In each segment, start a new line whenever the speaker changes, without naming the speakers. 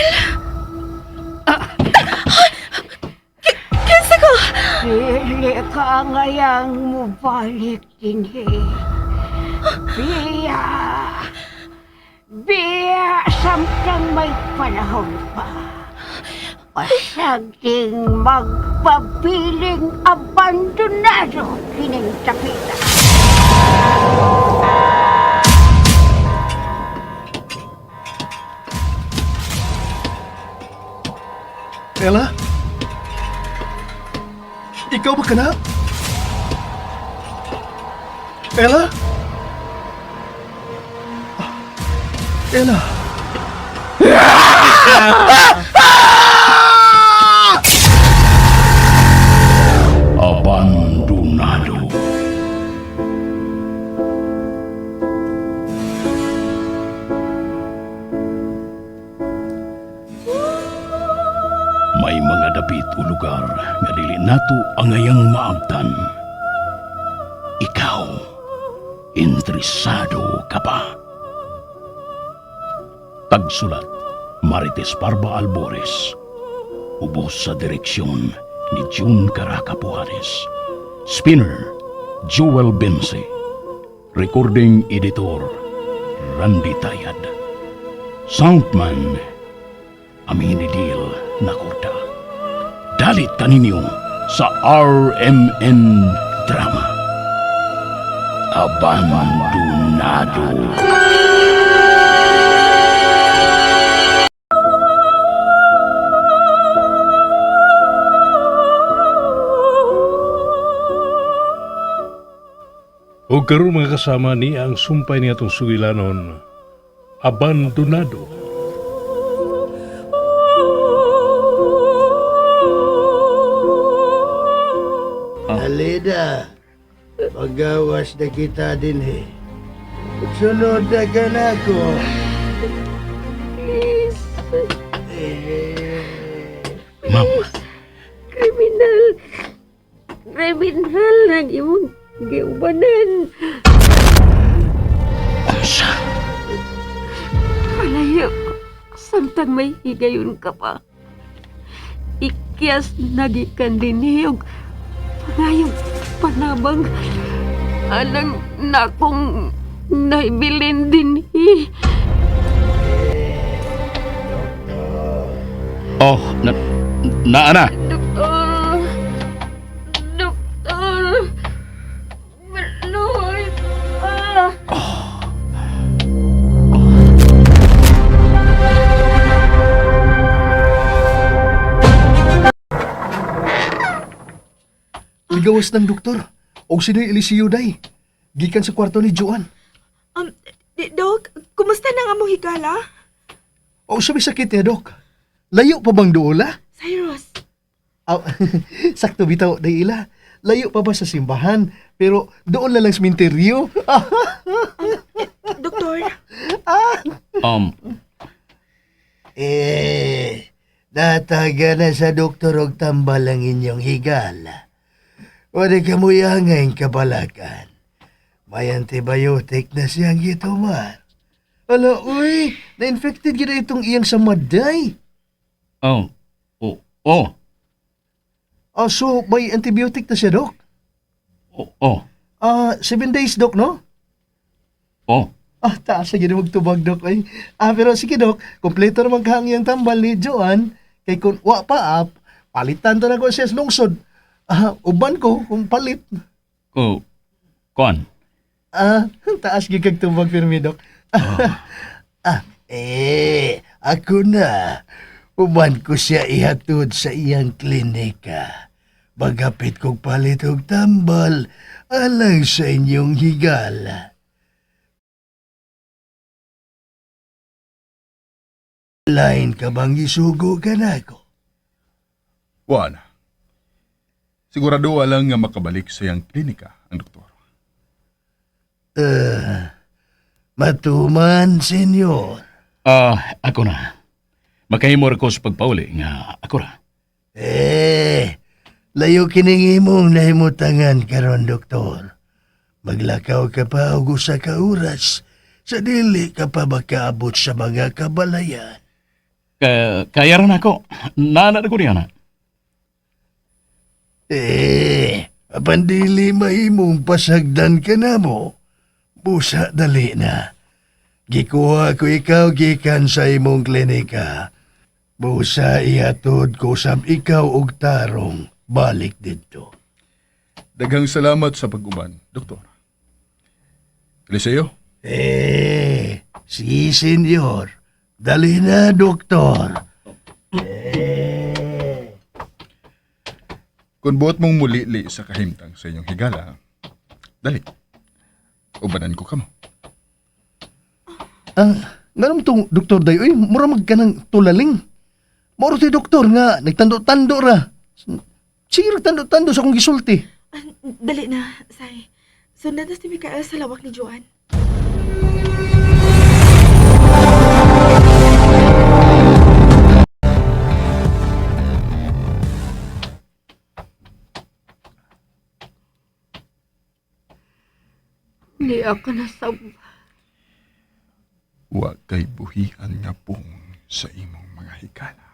Kriminal? Kinsa ka?
Dili ka ngayang mubalik dinhi. Biya! Biya samtang may panahon pa. Pasaging magpabiling abandonado kining tapita.
Ella? Ikaw ba kana? Ella? Ah, Ella?
Abandonado. May mga dapit o lugar nga dili nato angayang maabtan. Ikaw, interesado ka ba? Tagsulat, Marites Parba Albores. Ubos sa direksyon ni June Caracapuares. Spinner, Joel Bense. Recording editor, Randy Tayad. Soundman, Amini Dil Nakorda. Dalit kaninyo sa RMN Drama. Abandonado.
O karon mga kasama ni ang sumpay ni atong sugilanon, abandonado.
Alida, pagawas na kita din eh. Sunod na ka na ako.
Please,
Eh,
Ma'am,
kriminal. Kriminal ang imong giubanan.
unsa?
Palayo, samtang may higayon ka pa. Ikyas nagikan din og pangayong panabang alang nakong naibilin din eh.
Oh, na, naana.
Doktor! Doktor! Maluoy pa!
Ligawas ng doktor. Og sino'y Eliseo day. Gikan sa kwarto ni Joan.
Dok, kumusta na nga mo higala?
O siya may sakit niya, Dok. Layo pa bang duola?
Cyrus,
Aw, sakto bitaw, day ila. Layo pa ba sa simbahan? Pero doon na lang sa minteryo.
doktor,
Um,
eh, nataga na sa doktor og tambal ang inyong higala. Wala ka mo yangay kabalakan. May antibiotic na siyang gitumar.
Ala, uy, na-infected gina itong iyang samaday.
oh, oh, oh,
Ah, so may antibiotic na siya, Dok.
oh, oh,
Ah, 7 days, Dok, no?
oh.
Ah, taas na gina magtubag, Dok. Ay. Ah, pero sige, Dok, kompleto naman ka ang iyang tambal ni Joan. Kay kung wa pa, ah, palitan to na ko siya sa lungsod. Ah, uban ko kung palit.
Oh, kuan.
Ah, taas gid kag tubag pirmi, Dok.
Eh, ako na. Uban ko siya ihatod sa iyang klinika. Bagapit kong palit og tambal alang sa inyong higala. Lain ka bang isugo ka na ako?
Juan, sigurado lang nga makabalik sa iyang klinika ang doktor.
Eh, matuman, senyor.
Ah, ako na. Makahimo ra ko sa pagpauli nga ako ra.
Eh, layo kining imong nahimutangan karon doktor. Maglakaw ka pa og usa ka oras sa dili ka pa makaabot sa mga kabalayan.
Kaya ra nako. Nana na ko niya na.
Eh, apan dili mahimong pasagdan ka na mo. Busa dali na. Gikuha ko ikaw gikan sa imong klinika. Busa iatod ko sab ikaw og tarong balik didto.
Daghang salamat sa pag-uban, doktor. Eliseo,
Eh, si senyor. Dali na, doktor. Eh.
kung buot mong mulili sa kahimtang sa inyong higala, dali. Ubanan ko kamo.
Ang nganong tong doktor day oy, mura mag kanang tulaling. Moro ti doktor nga nagtando-tando ra. Sige tando-tando sa akong gisulti.
Ah, dali na, Say. Sundan na si Mikael sa lawak ni Joanne.
Di ako nasab.
Wa kay buhian nga pong sa imong mga higala.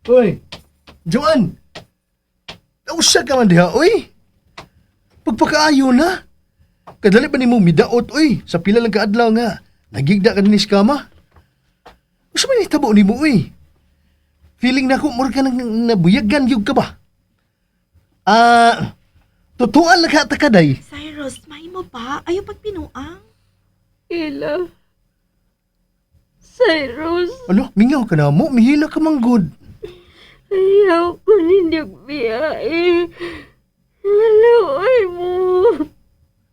Oy, Joanne. Usa ka man diha, oy. Pagpakaayo na. Kadali ba nimo midaot, oy, sa pila lang kaadlaw nga. Nagigda ka ni kama. Usa man hitabo nimo, oy. Feeling na ko mura ka nang nabuyagan gyud ka ba? Ah, tutuan lang ka ta kaday.
Cyrus, mahimo ba? Ayaw pagpinuang.
Ila. Cyrus,
Ano, mingaw ka na mo, mihila ka man good.
ayaw ko ninyong biyahe. Maluoy mo.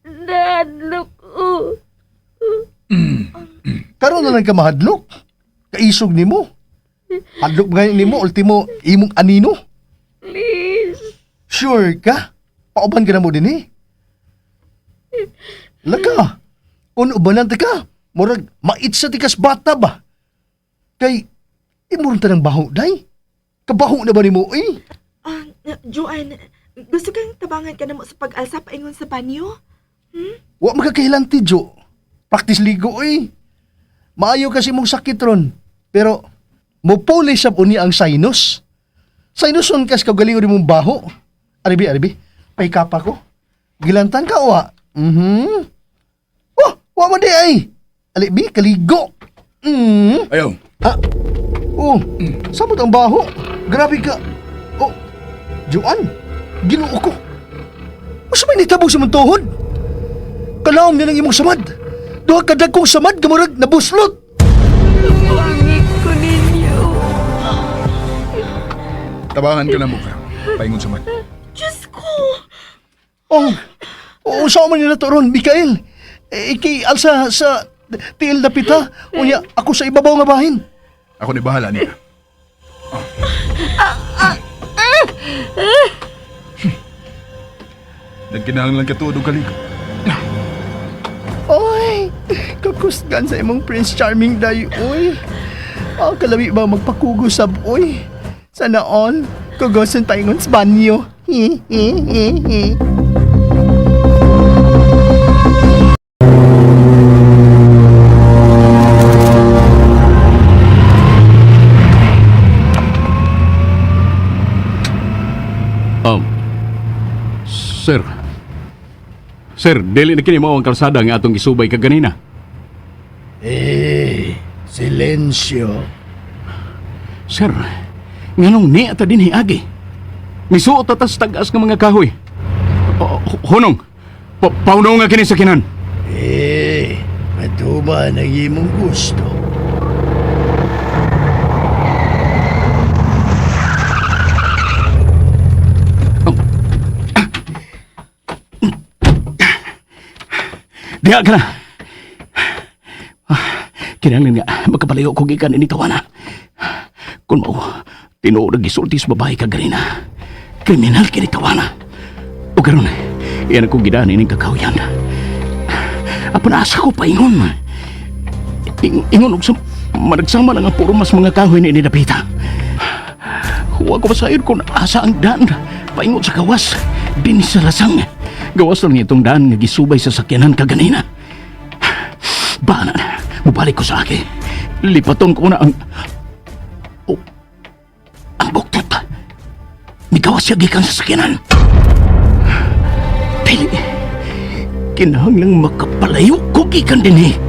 Naadlok ko.
Karon na lang ka mahadlok. Kaisog nimo. Hadlok ba nimo ultimo imong anino?
Please.
Sure ka? Pauban ka na mo din eh. Laka, kung ubanan ta ka, murag mait sa tikas bata ba? Kay, imurong ta ng baho, day. Kabaho na ba nimo eh?
Ah, Joanne, gusto kang tabangan ka na mo sa pag-alsa paingon sa banyo?
Wa makakahilanti, Jo. Practice ligo eh. Maayo kasi mong sakit ron. Pero, mupuli sa uni ang sinus. Sinus on kas kagalingon mong baho. Aribi, aribi. Paikapa ko. Gilantan ka, wa. Oh, wa man di ay. Alibi, kaligo.
Ayaw,
Ah. Oh, samot ang baho. Grabe ka. Oh, Joan, ginoo ko. Usa may nitabo sa mong tuhod? Kalaom niya ng imong samad. Duha ka dagkong samad gamurag nabuslot.
Pangit ko ninyo.
tabangan ka na mo karon. Paingon sa man.
Diyos ko!
Oh, oo, sa man nila to ron, Mikael. Eh, ikay alsa sa tiil na pita. Unya, ako sa ibabaw nga bahin.
Ako ni bahala niya. Nagkinahanglan ka tuod og kaligo.
Oy, kakusgan sa imong Prince Charming day, oy. Ah, kalabi ba magpakugusab, oy. Sana all, kugosan paingon sa banyo.
Sir. Sir, dili na kini mao ang kalsada nga atong gisubay kaganina.
Eh, silensyo.
Sir, nganong niya ta dinhi agi? Misuot ta tas tag-as nga mga kahoy. O, hunong. Pa pauno nga kini sa kinan.
Eh, matuman ang imong gusto.
Diha ka na. Ah, kinahanglan nga makapalayo ko gikan ini tawana. Kun mao tinuod ang gisulti sa babae kaganina. Kriminal kini tawana. O karon, iyan akong gidaan ining kakahuyan. Apan asa ko paingon. Ingon og sa managsama lang ang puro mas mga kahoy ni dapita. Huwag ko masayod kung asa ang daan. Paingon sa gawas, din sa lasang. Gawas lang itong daan nga gisubay sa sakyanan kaganina. Bana, mubalik ko sa akin. Lipaton ko na ang... Oh, ang buktot. Migawas siya gikan sa sakyanan. Dili. Kinahanglang makapalayo ko gikan din eh.